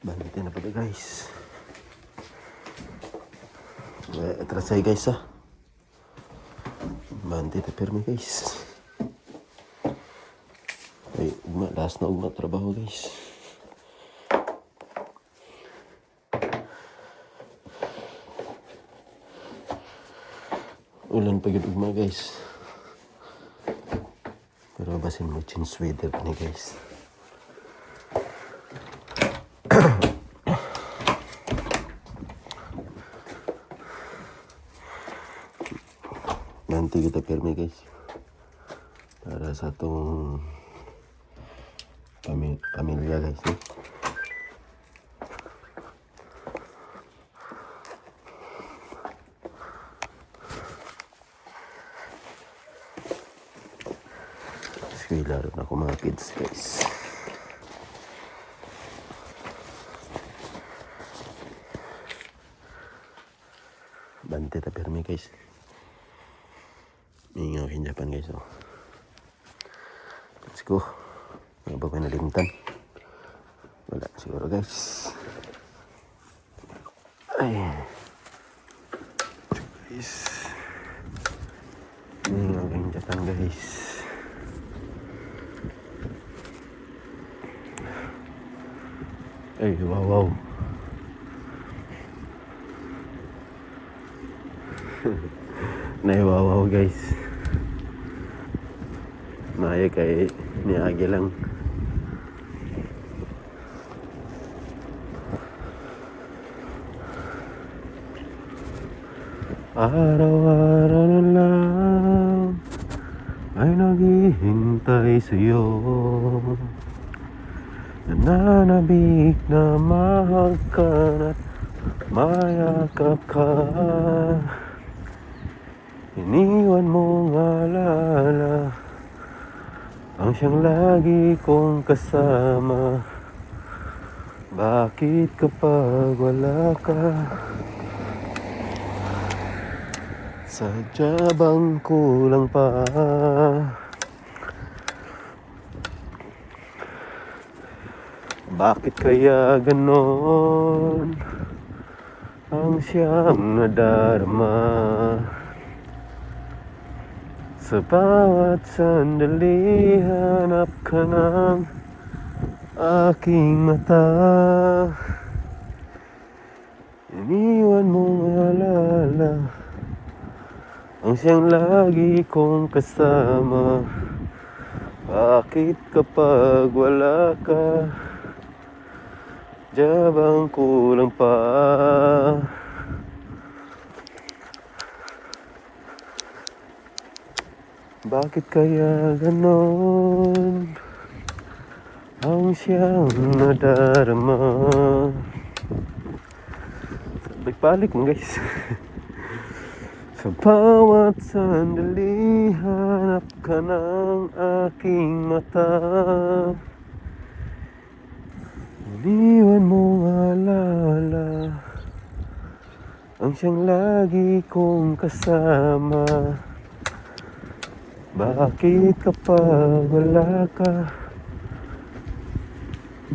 Bante na pala, guys. Atrasay, guys, ah. Bante ta pirmi, guys. Ay, ugma, last na ugma trabaho, guys. Ulan pa gyud ugma, guys. Pero basin mo change weather pa ni, guys. Nanti kita pirmi, guys. Para sa atong pamilya, guys. No? Eskwela rin ako mga kids, guys. Bante ta pirmi, guys. Mingaw in Japan, guys, oh. Let's go. Ano ba may nalimtan? Wala siguro, guys. Ay. Guys. Mingaw in Japan, guys. Ay, wow. Naiwawaw, guys. Maya kay niagi lang. Araw-araw na lang ay naghihintay sa'yo. Nananabik na mahal ka at mayakap ka. Iniwan mong alala ang siyang lagi kong kasama. Bakit kapag wala ka, sadya bang kulang pa? Bakit kaya ganon ang siyang nadarama? Sa bawat sandali, hanap ka ng aking mata. Iniwan mong alala ang siyang lagi kong kasama. Bakit kapag wala ka, dya bang kulang pa? Bakit kaya ganon ang siyang nadarama? Balik-balik mo, guys. Sa bawat sandali, hanap ka ng aking mata. Iniwan mong alala ang siyang lagi kong kasama. Bakit kapag wala ka,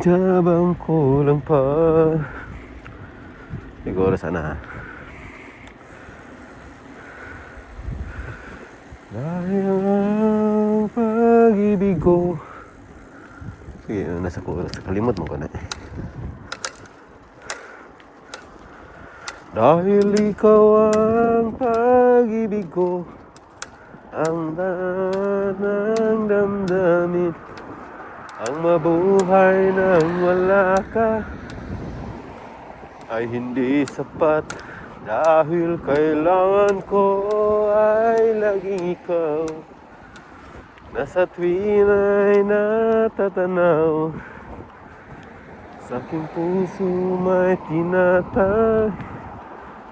dya bang kulang pa? Siguro sana. Dahil ang pag-ibig ko. Sige, nasa chorus. Kalimot mo ko na. Dahil ikaw ang pag-ibig ko, ang lahat ng damdamin, ang mabuhay nang wala ka ay hindi sapat. Dahil kailangan ko ay laging ikaw. Nasa tuwin ay natatanaw, sa aking puso may tinatay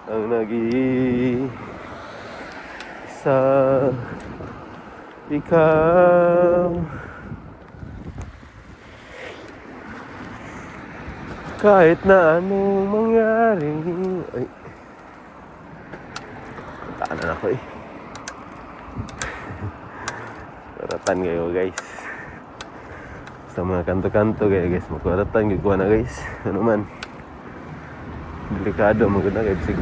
ang nag-iisa. Ikaw. Kahit na anong mangyari. Ay. Taanan ako eh. Karatan kayo, guys. Sa mga kanto-kanto kaya guys, makuratan gyud ko na, guys. Ano man. Delikado man gud na kay bisig.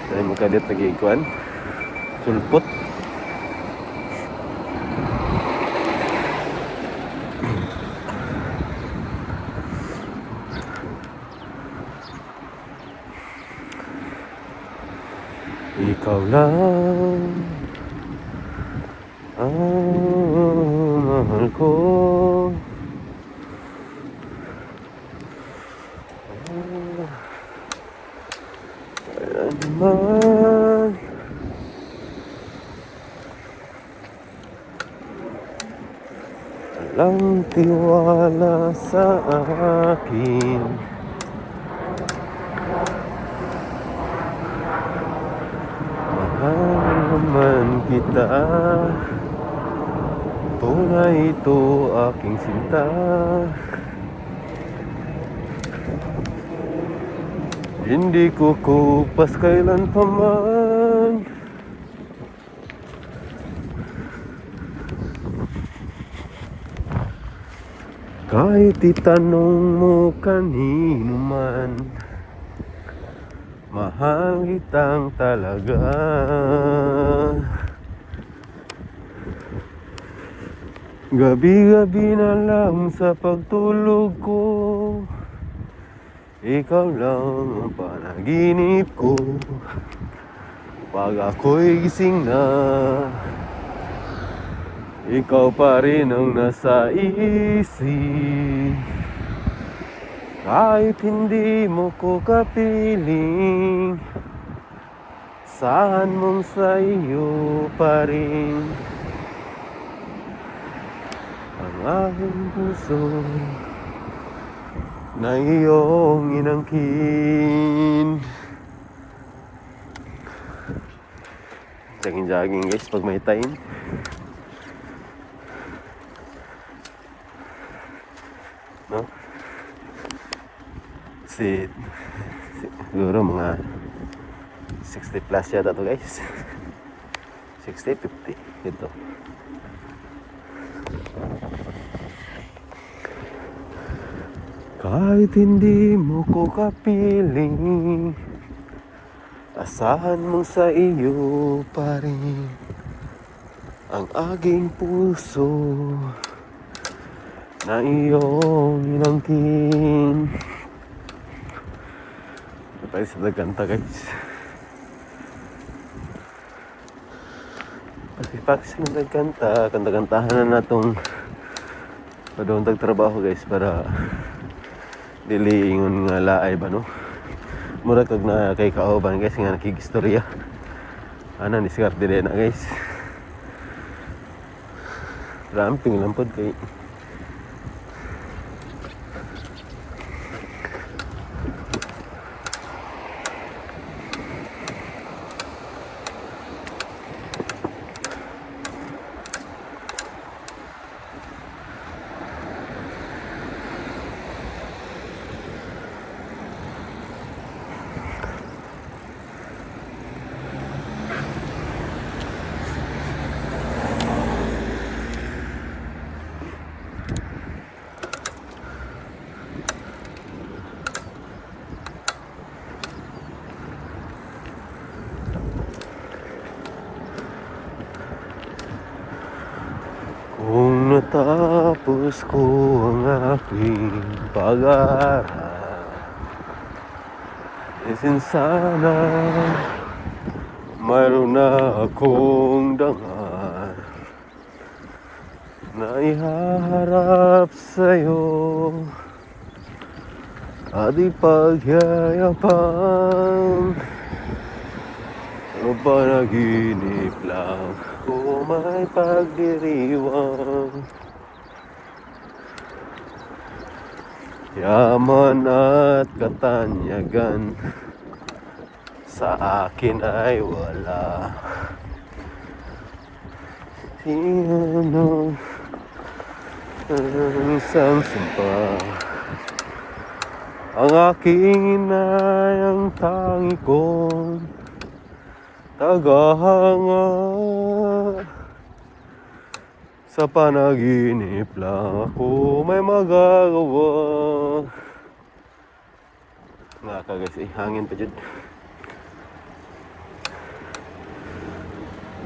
Tayo makalit nagikuan. Sulpot. Ikaw lang ang mahal ko. Kailanman walang tiwala sa akin. Mahal naman kita. Tunay ito, aking sinta. Hindi ko kupas kailan pa man. Kahit itanong mo kanino man, mahal kitang talaga. Gabi-gabi na lang sa pagtulog ko, ikaw lang ang panaginip ko. Pag ako'y gising na, ikaw pa rin ang nasa isip. Kahit hindi mo ko kapiling, saan mong sa iyo pa rin ang aking puso na iyong inangkin. Jogging-jogging, guys, pag may time. No? Si, siguro mga 60 plus yata to, guys. 60, 50. Ito. Kahit hindi mo ko kapiling, asahan mong sa iyo pa rin ang aking puso na iyong inangkin. Tayo sa nagkanta, guys. Pag sila nagkanta, kanta-kantahan na natong padung tagtrabaho, guys, para dili ingon nga laay ba, no? Mura kag na kay kauban, guys, nga nakigistorya. Ana diskarte din na, guys. Ramping lang pod kay kung natapos ko ang aking pag-aaral, isin sana mayroon na akong dangal na ihaharap sa'yo at ipagyayabang. O panaginip lang o may pagdiriwang. Yaman at katanyagan sa akin ay wala. Sino ang isang sumpa? Ang aking inay ang tangi kong tagahanga. Sa panaginip lang ako may magagawa. Nga ka guys, eh, hangin pa dyan.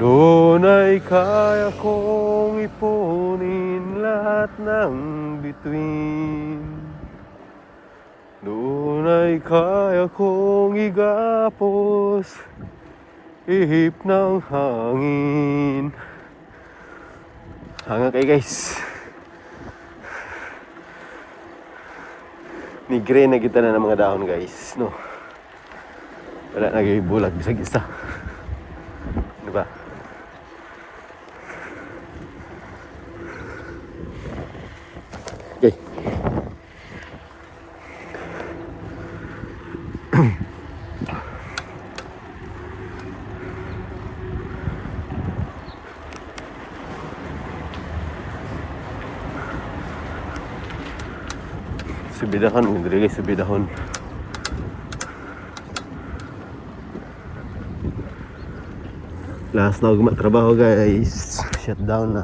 Doon ay kaya kong ipunin lahat ng bituin. Doon ay kaya kong igapos ihip ng hangin. Hangin kay guys. Ni gray na kita na ng mga dahon guys, no. Wala na bulag bisag isa. Di ba? Okay. Subidahon, diri guys, subidahon. Last na og trabaho guys. Shut down na.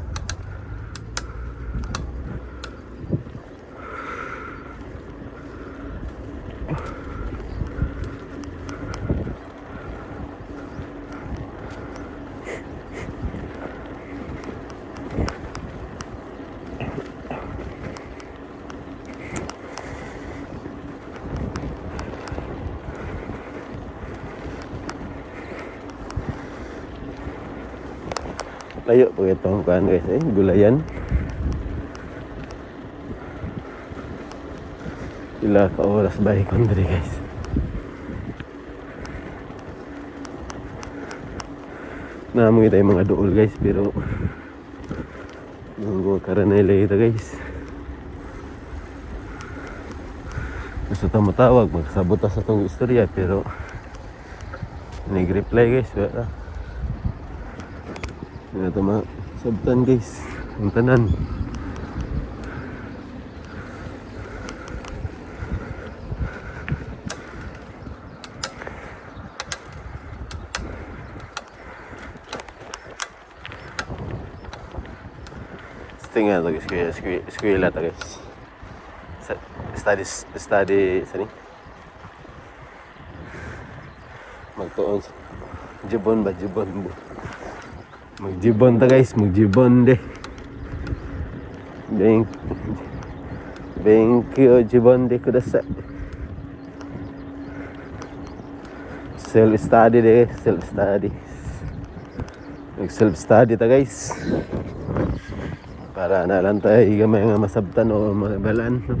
Layo po itong kuan guys eh, gulayan. Ila ka oras ba ikon diri guys. Namoy tayo mga duol guys, pero nunggo karon na ila guys. Gusto ta matawag, magsabot ta sa tong istorya, pero nag-reply guys, wala. Hindi na ito masabtan guys, ang tanan. Tingnan to guys, eskwela to guys. Study, study, sani? Magtuon sa jibon ba, jibon ba? Magjibon ta guys, magjibon de. Thank you, jibon de kudasai. Self study de, self study. Mag self study ta guys. Para na lang tayo gamay nga masabtan o mabalan. No?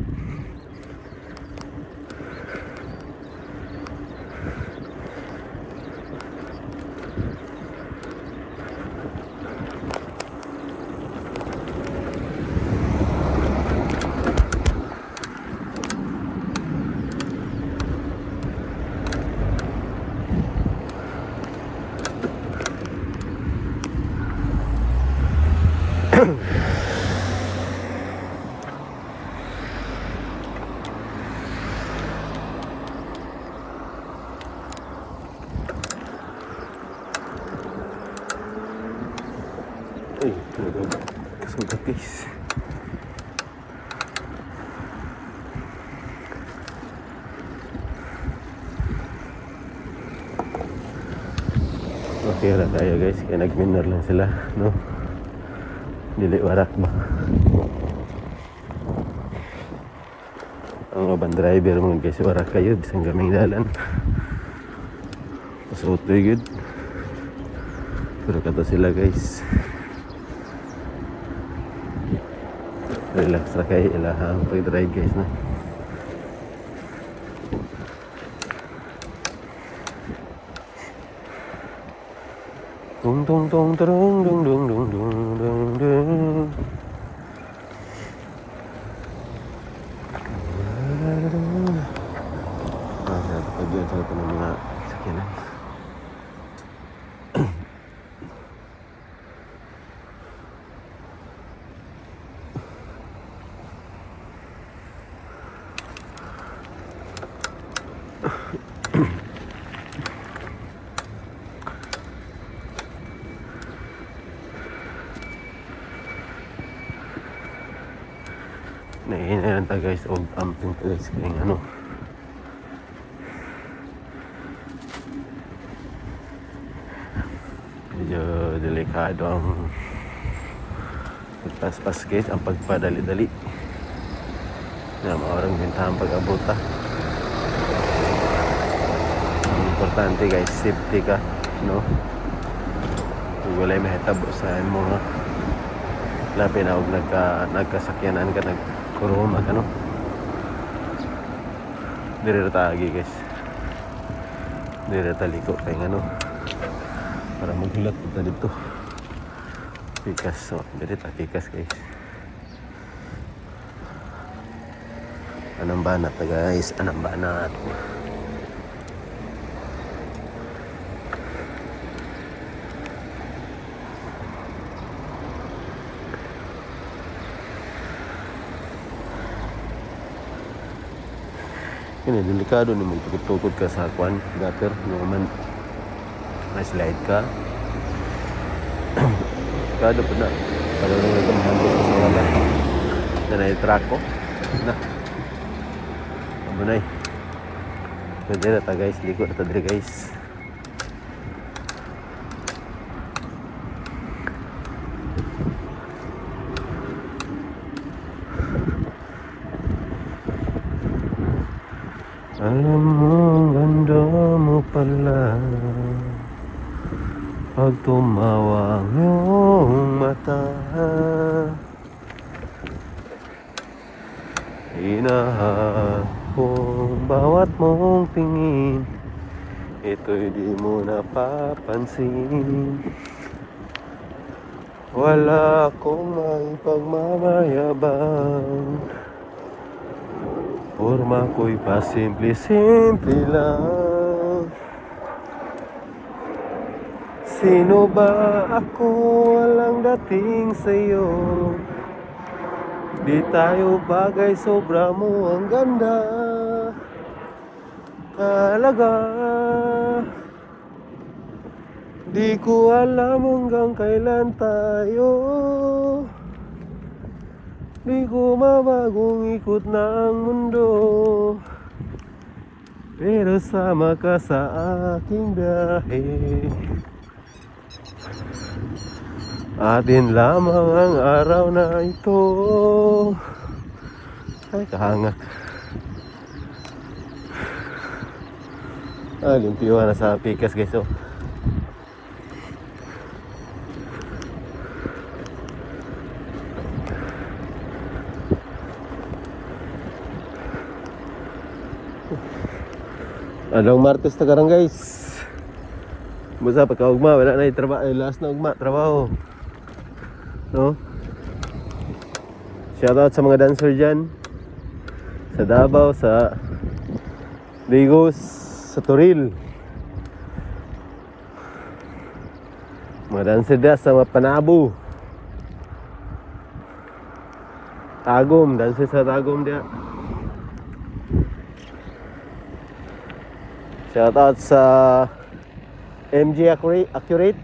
Ay, kasugat guys. Okay ra tayo guys, kaya nag-minor lang sila, no? Dili warak ba? Ang uban driver mga guys, warak kayo, bisan gaming dalan. Pasuot good. Pero kato sila guys. Relax ra kay ilahang pag-drive guys na. Tung tung tung tung dung dung dung dung dung dung. Ah, pag sa ito ng mga sakyanan. ta, guys, og amping ta, guys, kay ano. Medyo delikado ang pagpaspas, guys, ang pagpadali-dali. Na maorang bintang pag-abota. Ang importante, guys, safety ka, no? Kung walay mahitabo sa imo nga labi na og nagkasakyanan ka, nagkuruma ka, no? Dire ra ta agi, guys. Dire ra ta liko kay ngano para maghulat ta dito. Pikas, so dire ta pikas, guys. Anang banat ta, guys, anang banat. Kini delikado ni magtukod-tukod ka sa kwan, gutter, no man may slide ka. Delikado pa na. Para lang ito mahandok ka sa wala. Na na trako. Na. Amo na. Pwede na ta, guys, liko na ta diri, guys. Alam mo, ang ganda mo pala pag tumawa ang iyong mata. Hinahanap kong bawat mong tingin, ito'y di mo napapansin. Wala akong maipagmamayabang, porma ko'y pasimple-simple lang. Sino ba ako? Walang dating sa'yo. Di tayo bagay, sobra mo ang ganda. Talaga. Di ko alam hanggang kailan tayo. Di ko mabagong ikot ng mundo, pero sama ka sa aking biyahe. Atin lamang ang araw na ito. Ay, kahangak. Ah, limpyo na sa pikas, guys, oh. Adlong Martes ta karon, guys. Busa pagkaugma wala na trabaho, eh, last na ugma trabaho. No? Shout out sa mga dancer dyan. Sa Davao, sa Digos, sa Toril. Mga dancer dyan sa mga Panabo. Tagum, dancer sa Tagum dyan. Shout out sa MG Accurate. Accurate.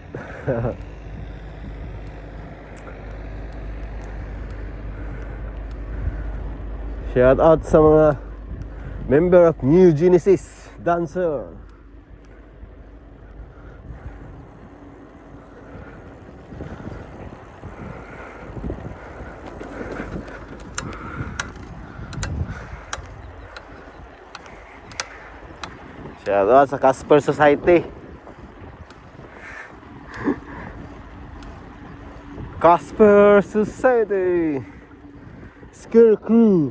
Shout out sa mga member of New Genesis Dancer. Shout out sa Casper Society. Casper Society. Skill Crew.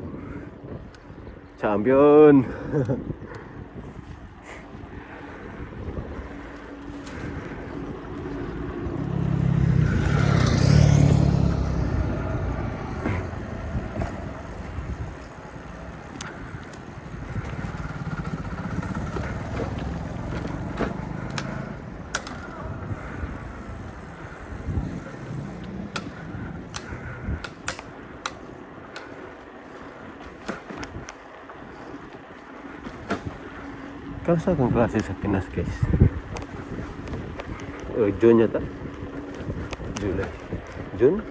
Champion. Kamusta akong klase sa Pinas, guys? Oh, June yata. July. June?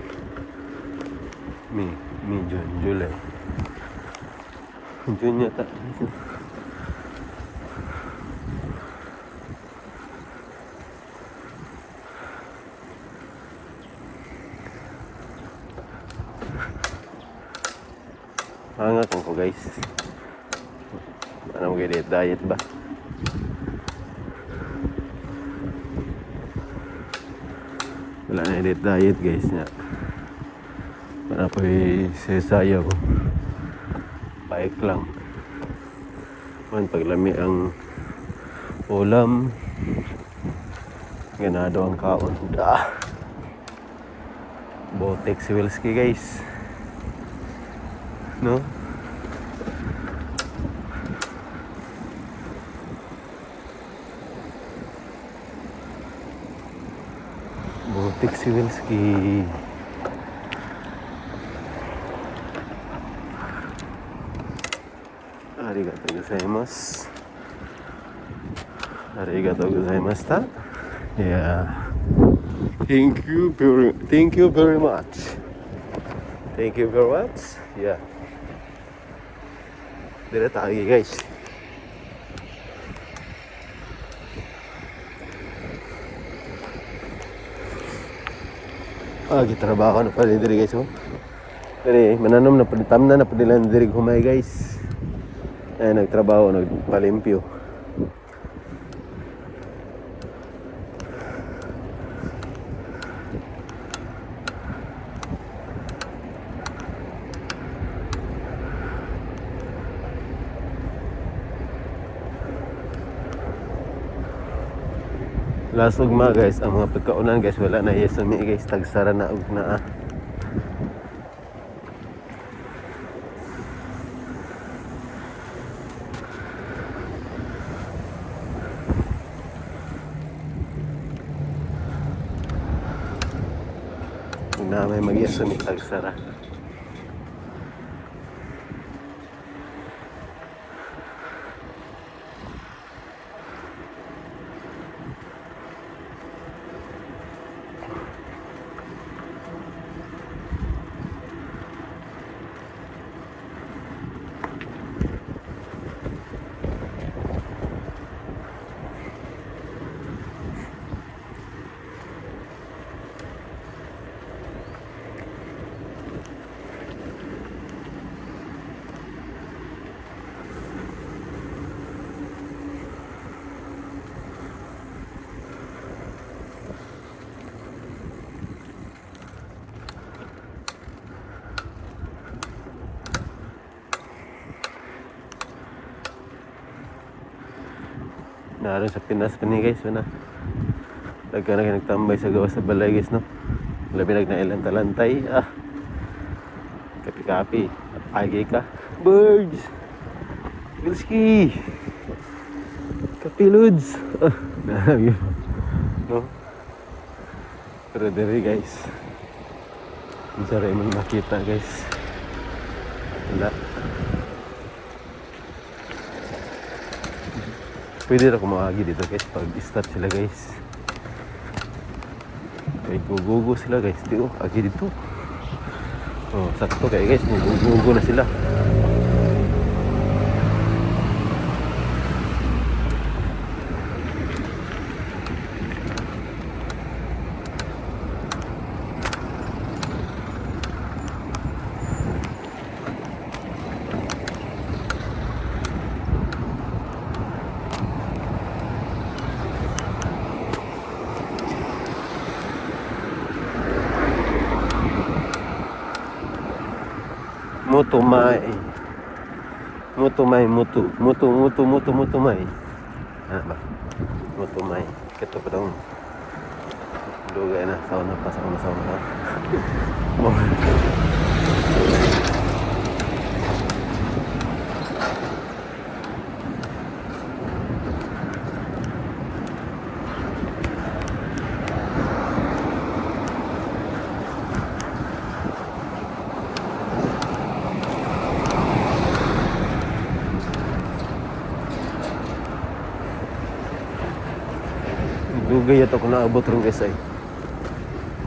May, May, June, July. June yata. Hanga kung ko, guys. Ano mo diet diet ba? Wala na diet diet, guys, niya. Para po sayo ko. Bike lang. Man paglami ang ulam. Ganado ang kaon. Da. Botek si Wilski, guys. No? Botek si Wilski. Arigatou gozaimasu. Arigatou gozaimashita. Yeah. Thank you very much. Thank you very much. Yeah. Dire tayo, guys. Ah, gitrabaho na pala diri, guys, oh. Diri mananom na pala, tamna na pala nila diri humay, guys. Ay nagtrabaho, nagpalimpyo. Last ugma, guys, ang mga pagkaunan, guys, wala na yes mi, guys, tagsara na og naa. Na may mag-yasumi tagsara. Naroon sa Pinas pa ni, guys, wala. Daghan na nagtambay sa gawas sa balay, guys, no. Labi nag na talantay. Ah. Kapi-kapi. Agi ka. Birds. Wilski. Kapiluds. Ah, no? Pero diri, guys. Unsa ra imong makita, guys? Wala. Pwede ra kumaagi dito, guys, pag start sila, guys. Kay gugugo sila, guys. Di oh, agi dito. Oh, sakto kay, guys, gugugo na sila. Mutumay. Mutumay, mutu. Mutu, mutu, mutu, mutumay. Ano ba? Mutumay. Kito pa dong. Dugay na. Sauna pa, sauna, sauna. Dugay ato ko naabot ron, guys, ay.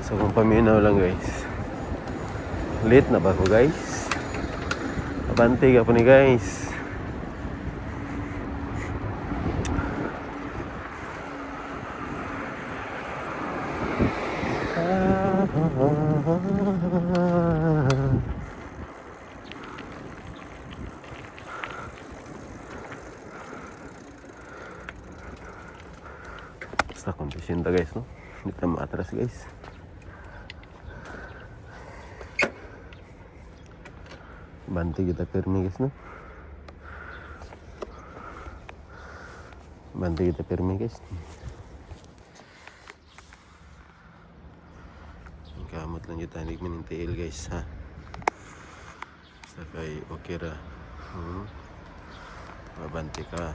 So kung paminaw lang, guys. Late na ba ko, guys? Abante ka po ni, guys. Basta kondisyon ta, guys, no? Hindi ta maatras, guys. Bante kita pirmi, guys, no? Bante kita pirmi, guys. Ang kamot lang kita hindi manintiil, guys, ha. Basta kay okay ra. Mabante ka.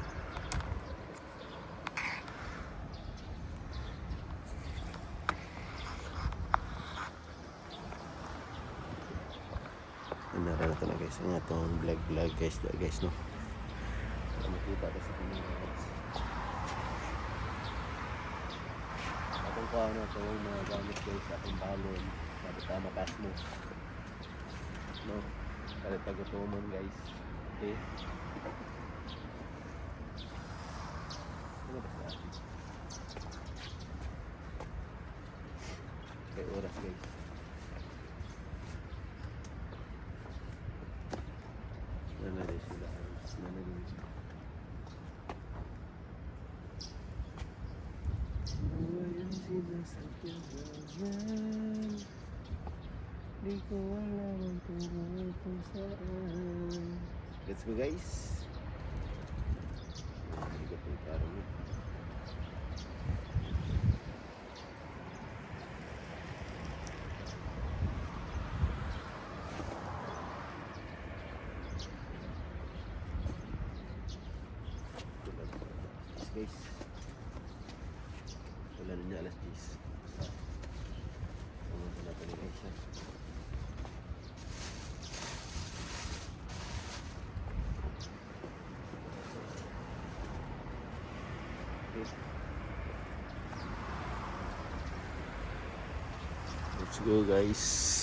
Ano na to na, guys. Ang atong vlog vlog, guys, da, guys, no. Para makita ka sa camera, guys. Atong kuha na ito yung mga gamit, guys, atong balon. Para tama pas mo. No? Para tagutomon, guys. Okay? Ano ba sa atin? Kay oras, guys. Ano na rin sila, guys. Ano na rin sila. Buhay ang sinasakyan. Di ko alam ang tungo kung saan. Let's go, guys. Bigat yung parang yun. Guys. Wala na niya, alas 10. Pumunta natin, guys, ha. Okay. Let's go, guys.